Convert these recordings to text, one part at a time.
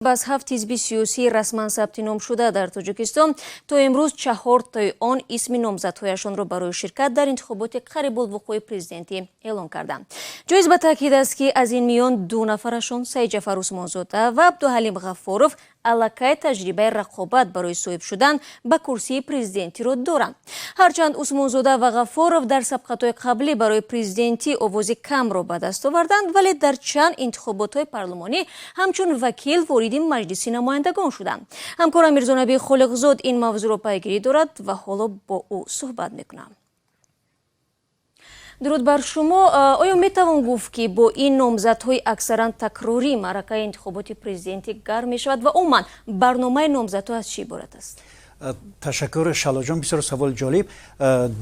Аз ҳафт ҳизби сиёсии расман сабти ном шуда дар Тоҷикистон то имрӯз чаҳортои он исми номзадҳояшонро барои ширкат дар интихоботи қарибулвуқӯи президентӣ эълон карданд. Ҷоиз ба таъкид аст, ки аз ин миён ду нафарашон, Саидҷафар Усмонзода ва Абдуҳалим Ғаффоров, аллакай таҷрибаи рақобат барои соҳиб шудан ба курсии президентиро доранд. Ҳарчанд Усмонзода ва Ғаффоров дар сабқатҳои қаблӣ барои президентӣ овози камро ба даст оварданд, вале дар чанд интихоботҳои парлумонӣ ҳамчун вакил вориди Маҷлиси намояндагон шуданд. Ҳамкорам Мирзонаби Холиқзод ин мавзӯъро пайгирӣ дорад ва ҳоло бо ӯ суҳбат мекунам. Дуруд бар шумо. Оё метавон гуфт, ки бо ин номзадҳои аксаран такрорӣ маъракаи интихоботи президентӣ гарм мешавад ва умуман барномаи номзадҳо аз чӣ иборат аст? Ташаккур, Шалоҷон, бисёр саволи ҷолиб.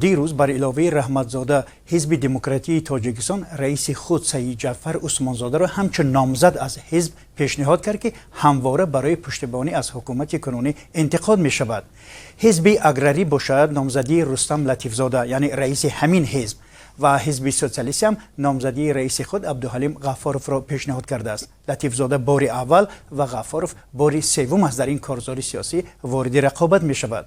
Дирӯз бар иловаи Раҳматзода Ҳизби демократии Тоҷикистон раиси худ Саидҷафар Усмонзодаро ҳамчун номзад аз ҳизб пешниҳод кард, ки ҳамвора барои пуштибонӣ аз ҳукумати кунунӣ интиқод мешавад. Ҳизби аграрӣ бошад, номзадии Рустам Латифзода, яъне раиси ҳамин ҳизб, ва Ҳизби социалистӣ ҳам номзадии раиси худ Абдуҳалим Ғаффоровро пешниҳод кардааст. Латифзода бори аввал ва Ғаффоров бори севум аст дар ин корзори сиёсӣ вориди рақобат мешавад.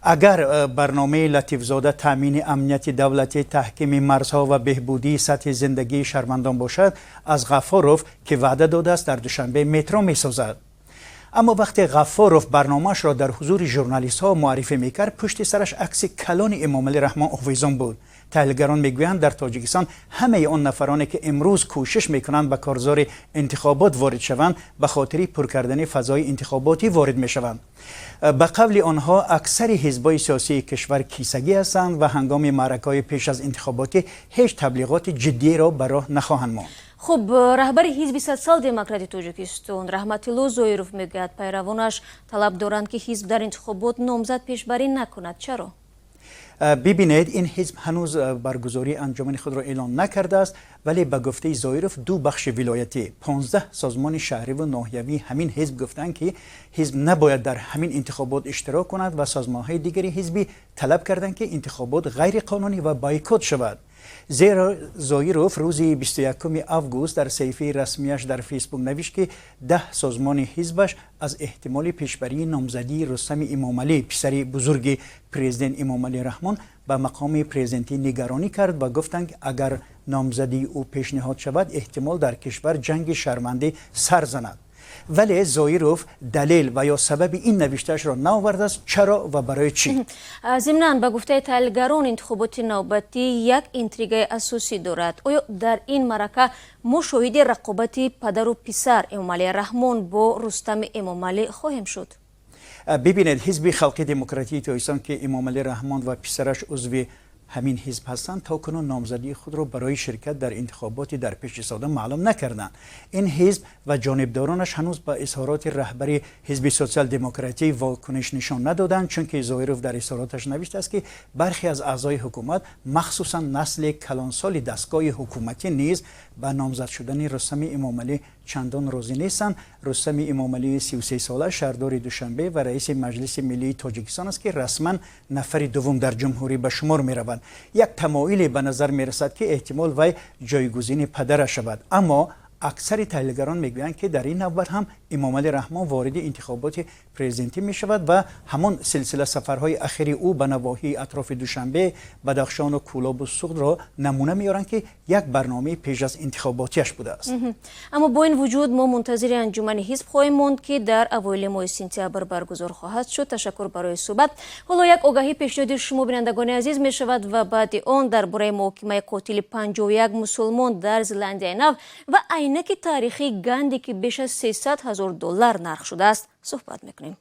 Агар барномаи Латифзода таъмини амнияти давлатӣ, таҳкими марзҳо ва беҳбудии сатҳи зиндагии шаҳрвандон бошад, аз Ғаффоров, ки ваъда додааст, дар Душанбе метро месозад. Аммо вақте Ғаффоров барномаашро дар ҳузури журналистҳо муаррифӣ мекард, пушти сараш акси калони Эмомалӣ Раҳмон овезон буд. Таҳлилгарон мегӯянд, дар Тоҷикистон ҳамаи он нафароне, ки имрӯз кӯшиш мекунанд ба корзори интихобот ворид шаванд, ба хотири пур кардани фазои интихоботӣ ворид мешаванд. Ба қавли онҳо, аксари ҳизбҳои сиёсии кишвар кисагӣ ҳастанд ва ҳангоми маъракаҳои пеш аз интихоботӣ ҳеҷ таблиғоти ҷиддиеро ба роҳ нахоҳанд монд. Хуб, раҳбари Ҳизби Социал-демократи Тоҷикистон Раҳматилло Зоиров мегӯяд, пайравонаш талаб доранд, ки ҳизб дар интихобот номзад пешбарӣ накунад. Чаро? Бибинед, ин ҳизб ҳанӯз баргузории анҷумани худро эълон накардааст, вале ба гуфтаи Зоиров, ду бахши вилоятӣ, 15 созмони шаҳриву ноҳиявии ҳамин ҳизб гуфтанд, ки ҳизб набояд дар ҳамин интихобот иштирок кунад ва созмонҳои дигари ҳизбӣ талаб карданд, ки интихобот ғайриқонунӣ ва бойкот шавад. Зеро Зоиров рӯзи 21 август дар саҳифаи расмияш дар Фейсбук навишт, ки 10 созмони ҳизбаш аз эҳтимоли пешбарии номзадии Рустами Эмомалӣ, писари бузурги президент Эмомалӣ Раҳмон, ба мақоми президентӣ нигаронӣ кард ва гуфтанд, ки агар номзадии ӯ пешниҳод шавад, эҳтимол дар кишвар ҷанги шаҳрвандӣ сар занад. Вале Зоиров далел ва ё сабаби ин навиштаашро наовардааст, чаро ва барои чӣ. Зимнан, ба гуфтаи таҳлилгарон, интихоботи навбатӣ як интригаи асосӣ дорад. Оё дар ин маърака мо шоҳиди рақобати падару писар, Эмомалӣ Раҳмон бо Рустами Эмомалӣ, хоҳем шуд? Бибинед, Ҳизби халқи демократии Тоҷикистон, ки Эмомалӣ Раҳмон ва писараш узви ҳамин ҳизб ҳастанд, то кунун номзадии худро барои ширкат дар интихоботи дар пеш истода маълум накарданд. Ин ҳизб ва ҷонибдоронаш ҳанӯз ба изҳороти раҳбари Ҳизби социал-демократӣ вокуниш нишон надоданд, чунки Зоиров дар изҳороташ навиштааст, ки бархе аз аъзои ҳукумат, махсусан насли калонсоли дастгоҳи ҳукуматӣ низ ба номзад шудани Рустами Эмомалӣ чандон розӣ нестанд. Рустами Эмомалии 33сола шаҳрдори Душанбе ва раиси Маҷлиси миллии Тоҷикистон аст, ки расман нафари дуввум дар ҷумҳурӣ ба шумор меравад. Як тамоиле ба назар мерасад, ки эҳтимол вай ҷойгузини падараш шавад. Аммо аксари таҳлилгарон мегӯянд, ки дар ин навбат ҳам Эмомалӣ Раҳмон вориди интихоботи президентӣ мешавад ва ҳамон силсила сафарҳои ахири ӯ ба навоҳии атрофи Душанбе, Бадахшону Кӯлобу Суғдро намуна меоранд, ки як барномаи пеш аз интихоботиаш будааст. Аммо бо ин вуҷуд мо мунтазири анҷумани ҳизб хоҳем монд, ки дар авоили моҳи сентябр баргузор хоҳад шуд. Ташаккур барои суҳбат. Ҳоло як огаҳӣ пешниҳоди шумо, бинандагони азиз, мешавад ва баъди он дар бораи муҳокимаи қотили 51 мусулмон дар Зеландияи Нав ва айнаки таърихии Ганди, ки беш аз 300 ҳазор доллар нарх шудааст, суҳбат мекунем.